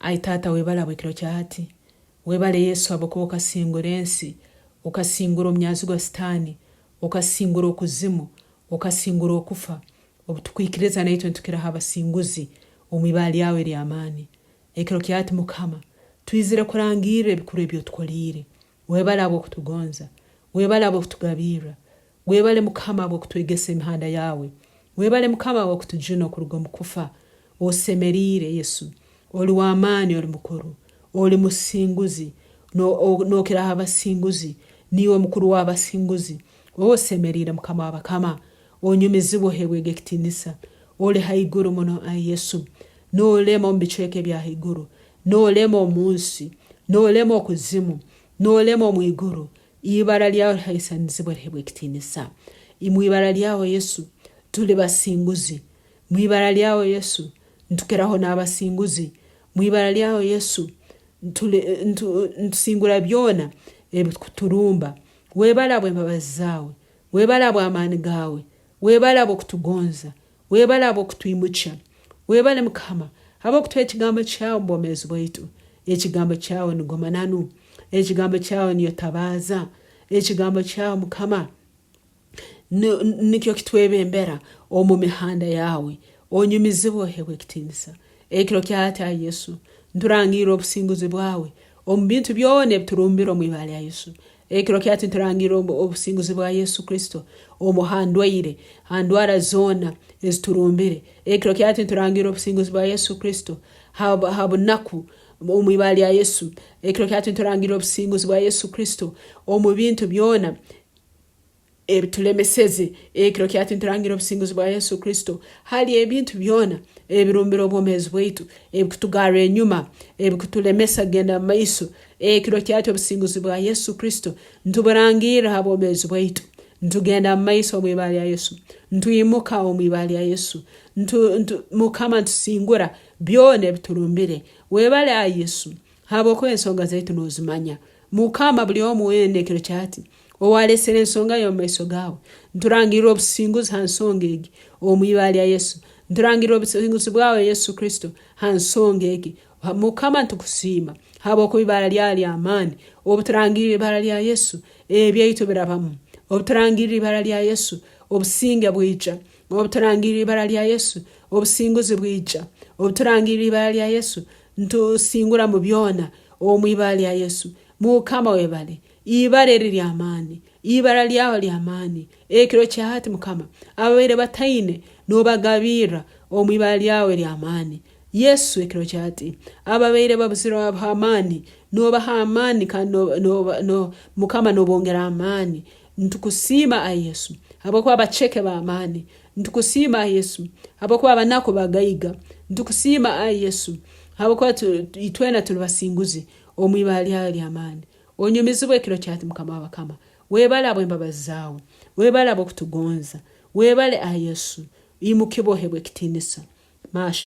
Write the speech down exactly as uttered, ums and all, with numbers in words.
Ai Taata, webale habw'ekiro kya hati. Webale Yesu habwokuba okasingura ensi, okasingura omunyanzigwa Sitaani, okasingura okuzimu, okasingura okufa. Obu tukwikiriza naitwe nitukiraho abasinguzi omu ibara lyawe ery'amaani. Ekiro kya hati Mukama, twizire kurangirra ebikuru ebi otukoliire. Webale habw'okutugonza. Webale habw'okutugabirra. Webale Mukama habw'okutwegesa emihanda yawe. Webale Mukama habw'okutujuna okuruga omu kufa. Osemeriire Yesu. Oli w'amaani, oli mukuru. Oli musinguzi. No-, o-, nokiraho abasinguzi. Niiwe omukuru w'abasinguzi. Osemeriire Mukama w'abakama. Onyumizibwe ohebwege ekitiinisa. Oli haiguru muno, ai Yesu. Nolema omu bicweka ebya haiguru. Nolema omu nsi. Nolema okuzimu. Nolema omu iguru. Ibara lyawe lihaisanizibwe, lihebwe ekitiinisa. I-, mu ibara lyawe Yesu, tuli basinguzi. Mu ibara lyawe Yesu, ntukiraho n'abasinguzi. Mu ibara lyawe Yesu, ntule-, ntu-, ntusingura byona ebikuturumba. Webale habw'embabazi zaawe. Webale habw'amaani gaawe. Webale habw'okutugonza. Webale habw'okutwimukya. Webale Mukama habw'okutuha ekigambo kyawe omu bwomeezi bwaitu. Ekigambo kyawe nigwo mananu. Ekigambo kyawe niyo tabaaza. Ekigambo kyawe Mukama ni-, nikyo kitwebembera omu mihanda yawe. Onyumizibwe ohebwe ekitiinisa. Ekiro kya hati, ai Yesu, nturangirra obusinguzi bwawe omu bintu byona ebiturumbire omu ibara lya Yesu. Ekiro kya hati nturangirra obu-, obusinguzi bwa Yesu Kristo omu ha ndwaire, ha ndwara zoona eziturumbire. Ekiro kya hati nturangirra obusinguzi bwa Yesu Kristo ha, ha bunaku omu ibara lya Yesu. Ekiro kya hati nturangirra obusinguzi bwa Yesu Kristo omu bintu byona ebitulemeseze. Ekiro kya hati nturangirra obusinguzi bwa Yesu Kristo hali ebintu byona ebirumbire obwomeezi bwaitu, ebikutugarra enyuma, ebikutulemesa kugenda mu maiso. Ekiro kya hati obusinguzi bwa Yesu Kristo ntuburangirra ha bwomeezi bwaitu. Ntugenda mu maiso omu ibara lya Yesu. Ntwimuka omu ibara lya Yesu. Ntu-, ntu-, Mukama, ntusingura byona ebiturumbire. Webale, ai Yesu. Habwokuba ensonga zaitu noozimanya. Mukama, buli omu weena ekiro kya hati, owalesere ensonga ye omu maiso gaawe, nturangirra obusinguzi ha nsonga egi, omu ibara lya Yesu. Nturangirra obusinguzi bwawe, Yesu Kristo, ha nsonga egi. Ha, Mukama, ntukusiima habwokuba ibara lyawe ly'amaani. Obu turangirra ibara lya Yesu, ebyaitu birabamu. Obu turangirra ibara lya Yesu, obusinge bwija. Obu turangirra ibara lya Yesu, obusinguzi bwija. Obu turangirra ibara lya Yesu, ntusingura mu byona omu ibara lya Yesu. Mukama, webale. Ibara eri ly'amaani. Ibara lyawe ly'amaani. Ekiro kya hati, Mukama, ababaire bataine, noobagabirra omu ibara lyawe ery'amaani. Yesu, ekiro kya hati, ababaire babuzire amaani, noobaha amaani kandi no-, no-, no-, Mukama, noobongera amaani. Nitukusiima, ai Yesu, habwokuba baceke b'amaani. Nitukusiima, ai Yesu, habwokuba abanaku bagaiga. Nitukusiima, ai Yesu, habwokuba tu-, tu-, itwena tuli basinguzi omu ibara lyawe ery'amaani. Onyumizibwe ekiro kya hati, Mukama w'abakama. Webale habw'embabazi zaawe. Webale habw'okutugonza. Webale, ai Yesu. Imukibwe, ohebwe ekitiinisa. Maasha.